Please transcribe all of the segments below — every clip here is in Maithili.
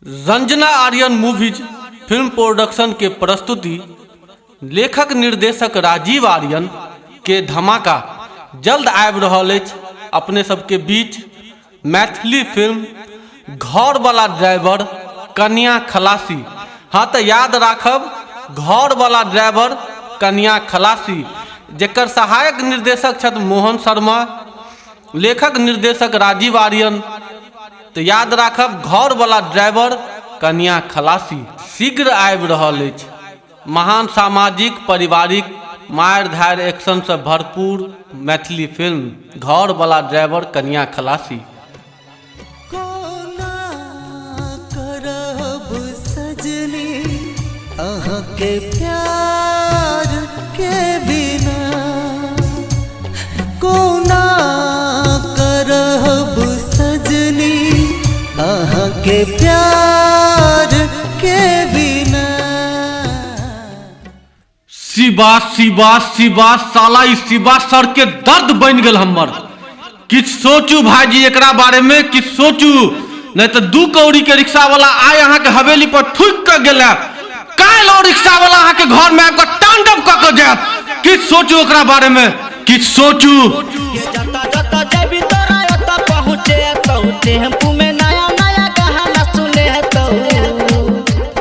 Ranjana Aryan movies film production के प्रस्तुति लेखक निर्देशक राजीव आर्यन के धमाका जल्द आबि रहल अछि अपने सबके बीच मैथिली फिल्म घरवला ड्राइवर कनिया खलासी। हाँ तऽ याद राखब, घरवला ड्राइवर कनिया खलासी, जकर सहायक निर्देशक छथि मोहन शर्मा, लेखक निर्देशक राजीव आर्यन। तऽ याद राखब, घरवला ड्राइवर कनिया खलासी शीघ्र आबि रहल अछि। महान सामाजिक पारिवारिक मारि धारि एक्शन से भरपूर मैथिली फिल्म घरवला ड्राइवर कनिया खलासी। कोना करब सजनी अहाँके प्यार के बिना, कोना करब सजनी अहाँके प्यार के बिना। शिवा शिवा शिवा, साला ई शिवा सर के दर्द बनि गेल हमर। किछु सोचू भाईजी एकरा बारे में, किछु सोचू, नहीं तो 2 कौड़ी के रिक्शा वाला आय अहाँ के हवेली पर ठुक के गेला, काल्हि और रिक्शा वाला अहाँ के घर में आबि के तांडव कऽ के जायत। किछु सोचू एकरा बारे में, किछु सोचू। जता जता जेबी तोरा ओता पहुँचे तौ, टेम्पू में नया नया गाना सुने तौ,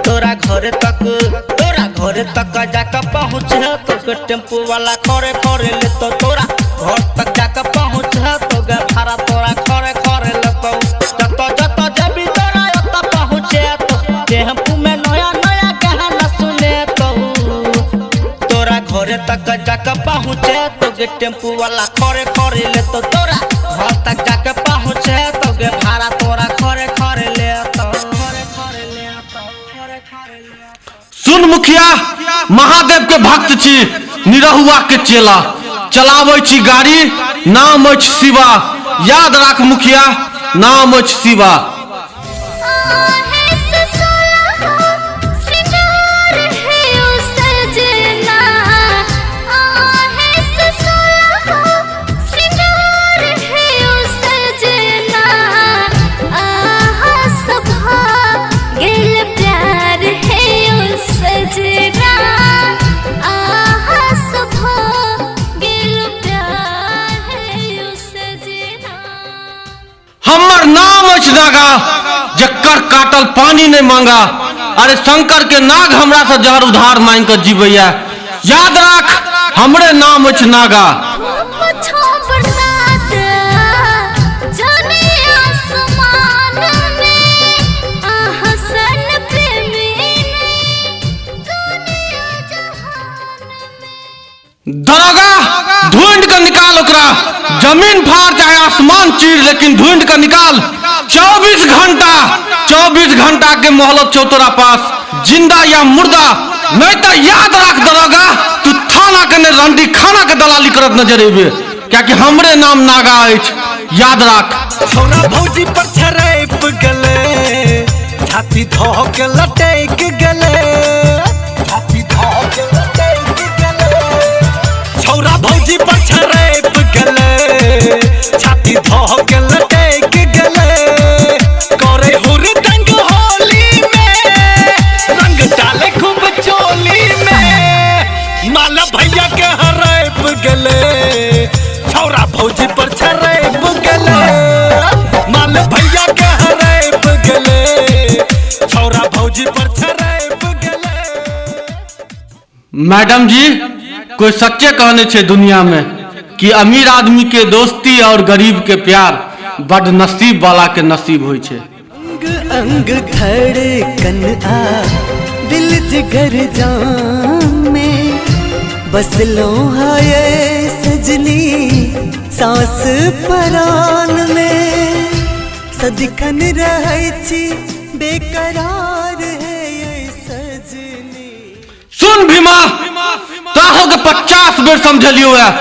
तोरा घर तक, तोरा घर तक जाके पहुँचे तो टेम्पू वाला खरे खरे ले तो, तोरा घर तक जाके पहुँचे तो गे भाड़ा तोरा खरे खरे ले तो। जता जता जेबी तोरा ओता पहुँचे तो, टेम्पू में नया नया गाना सुने तो, तोरा घर तक जाके पहुँचे तो गे टेम्पू वाला खरे खरे ले तो, तोरा घर तक जाके पहुँचे तो गे भाड़ा तोरा खरे खरे ले तो, खरे खरे ले तो, खरे खरे ले तो। सुन मुखिया, महादेव के भक्त छी, निरहुआ के चेला, चलाबै छी गाड़ी, नाम अछि शिवा। याद राख मुखिया, नाम अछि शिवा। हमर नाम अछि नागा, जकर काटल पानी नहीं मांगा। अरे शंकर के नाग हमरा से जहर उधार मांग के जीवैया। याद राख, हमरे नाम अछि नागा। दरोगा ढूंढ के निकाल ओकरा, जमीन फाड़ चाहे आसमान चीर, लेकिन ढूंढ के निकाल। 24 घंटा, 24 घंटा के मोहलत छौ तोरा पास, जिंदा या मुर्दा। नहीं तो याद राख दरोगा, तू थाना के ने रंडी खाना के दलाली करत नजर एबे, कियाकि हमरे नाम नागा अछि, याद राख। छोरा भौजी पर छरैप गेलै, छाती धो के लटैक गेलै, छाती धो के लटैक गेलै। छौरा भौजी पर छरैप गेलै, छाती धो के लटैक गेलै। करे हुरदंग होली में, रंग डाले खूब चोली में, माला भैया के हरैप गेलै, छौरा भौजी पर छरैप गेलै, माल भैया के हरैप गेलै, छौरा भौजी पर छरैप गेलै। मैडम जी, कोई सच्चे कहने छे दुनिया में कि अमीर आदमी के दोस्ती और गरीब के प्यार बड नसीब वाला के नसीब होई छे। अंग अंग धड़कन आ दिल जिगर जान में, बस लो हाय सजनी सांस परान में, सदिखन रहै छी बेकरार है ये सजनी। सुन भीमा, तोरा के 50 बेर समझलियो है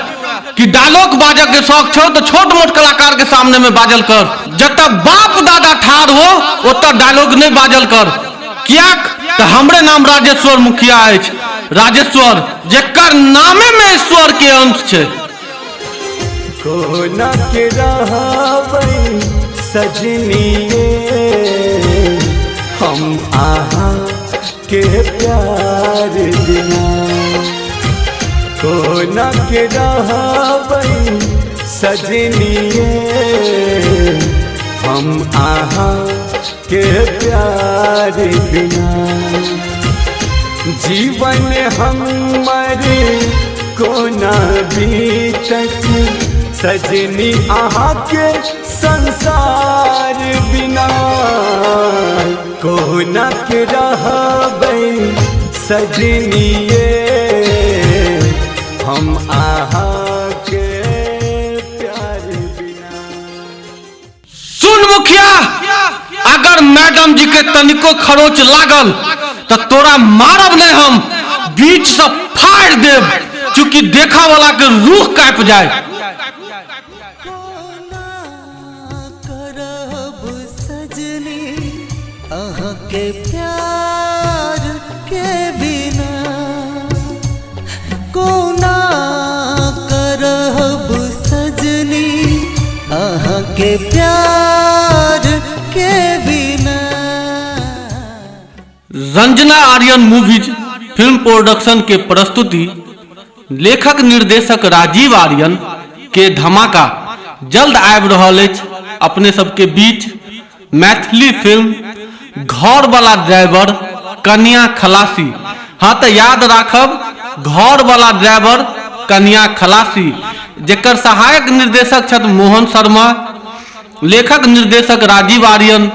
कि डायलॉग बाजऽ के शौक छौ तो छोट मोट कलाकार के सामने में बाजल कर, जतऽ बाप दादा ठाढ़ हो ओतऽ डायलॉग नहीं बाजल कर। कियाक तो हमरे नाम राजेश्वर मुखिया अछि, राजेश्वर जेकर नामे में ईश्वर के अंश छे। कोना के रहबै सजनिए, हम हम आहा के प्यार बिना कोना के रहबै सजनिए, हम आहा के प्यार बिना। जीवन हमर कोना बीतत सजनी अहाँ के संसार बिना, कोना के रहबै सजनिए, हम अहाँ के प्यार बिना। सुन मुखिया, अगर मैडम जी के तनिको खरोच लागल तो तोरा मारब नहीं, हम बीच से फाड़ देब, चूंकि देखा वाला के रूह कांप जाए। कोना करब सजनी अहाँ के प्यार के बिना, कोना करब सजनी अहाँ के प्यार के बिना। Ranjana Aryan movies film production के प्रस्तुति, लेखक निर्देशक राजीव आर्यन के धमाका जल्द आबि रहल अछि अपने सबके बीच। मैथिली फिल्म घर वाला ड्राइवर कन्या खलासी। हाँ तो याद राखब, घर वाला ड्राइवर कन्या खलासी, जेकर सहायक निर्देशक छथि मोहन शर्मा, लेखक निर्देशक राजीव आर्यन,